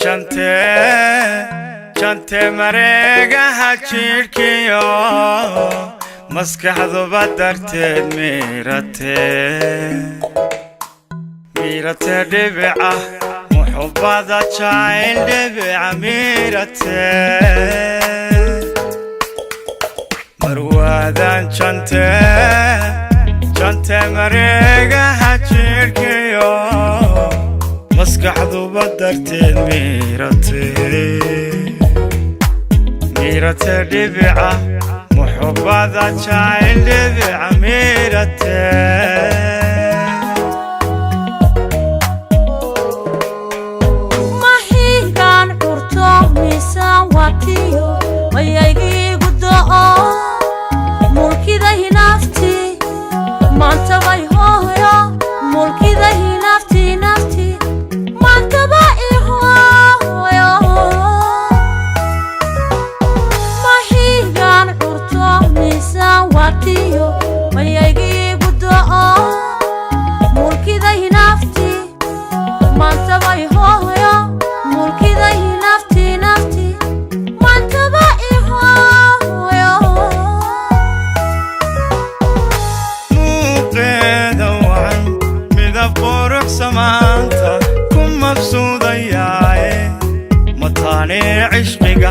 Jantee jante mareegaha jidhkiyo maskaxduba darteed miirate, miirate dhibica muxubbada jacayl dhibica miirate. Marwaadan jante jante mareegaha jidhkiyo maskaxduba darteed miirate, miirate dhibica muxubbada jacayl dhibica miirate. Mahiigaan curto miisaan watiyo mayaygiigu do'o mulkida hinafti maantabay hooyo mulkida hinafti nafti maantaba ihooyo. Mahiigaan curto miisaan watiyo mayaygiigu do'o mulkida hinafti maantabay hooyo mulkida hinafti nafti maantaba ihooyo. Muuqeeda wacan midab quruxsamaanta ku mabsuudayaaye mataane cishqiga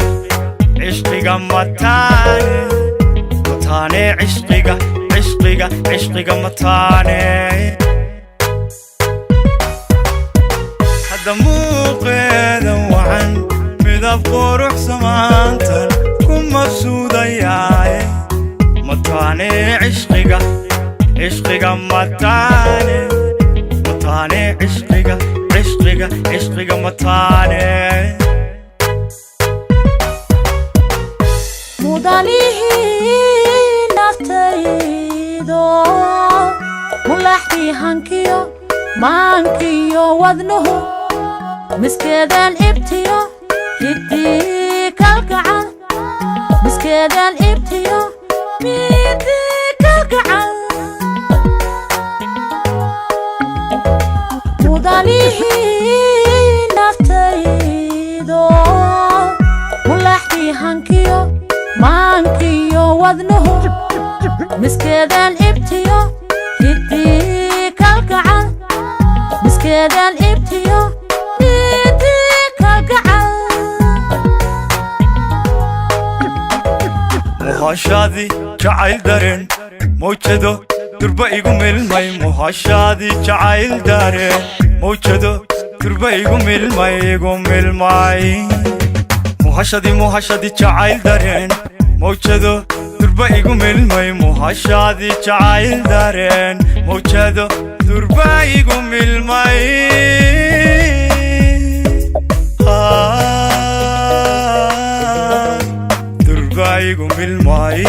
cishqiga mataane mataane cishqiga cishqiga cishqiga mataane. Hadda muuqeeda wacan midab quruxsamaantan ku mabsuudayaaye mataane cishqiga cishqiga mataane mataane cishqiga cishqiga cishqiga mataane. Mudalihii naftaydo mulaxdii hankiyo maankiyo wadnuhu miskeedaan ibtiyo hiddii kalgacal miskeedaan ibtiyo midii kalgacal. Mudalihii naftaydo mulaxdii hankiyo maankiyo wadnuhu miskeedaan ibtiyo hiddii kalgacal miskeedaan ibtiyo hiddii kalgacal. Muhashaadii jacayl dareen mawjado durba igu milmay, muhashaadii jacayl dareen mawjado durba igu milmay, igu milmay. Muhashadii muhashadii jacayl dareen mawjado durba igu milmay, muhashaadii jacayl dareen mawjado durba igu milmay. Ah, durba igu milmay.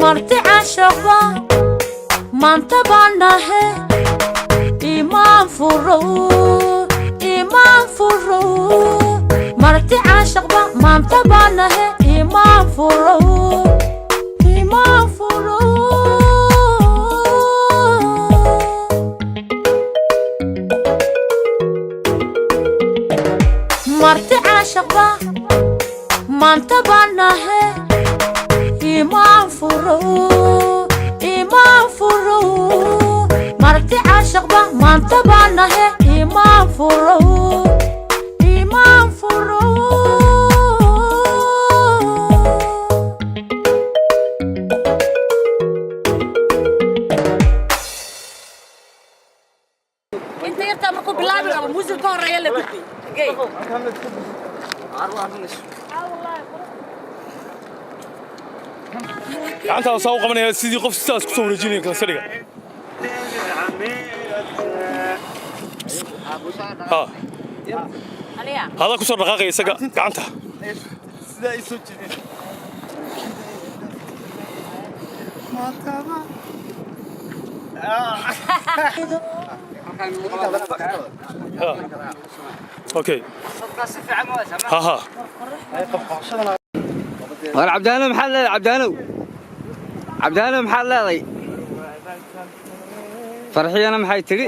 Marti cashaba maanta baan nahe imaan furo, imaan furo. Marti caashaqba maanta baan nahe imaan furo, imaan furo. Marti caashaqba maanta baan nahe imaan furo, imaan furo. Marti caashaqba maanta baan nahe imaan furo, imaan furo. Inta yartaa markuu bilaabi rabo muusig ka horeeya la gudbi gey. Gacantaada saa u qabanaya sidii qof sidaas kusoo wareejinaya kala sadhiga ha hadaa kusoo dhaqaaqaya isaga gacanta. Sidaa i soo jeedin. Ha, okay, ha ha. War Cabdihaanow, maxaad leedahay? Cabdihaanow, Cabdihaanow, maxaad leedahay? Farxiyana maxay tidhi?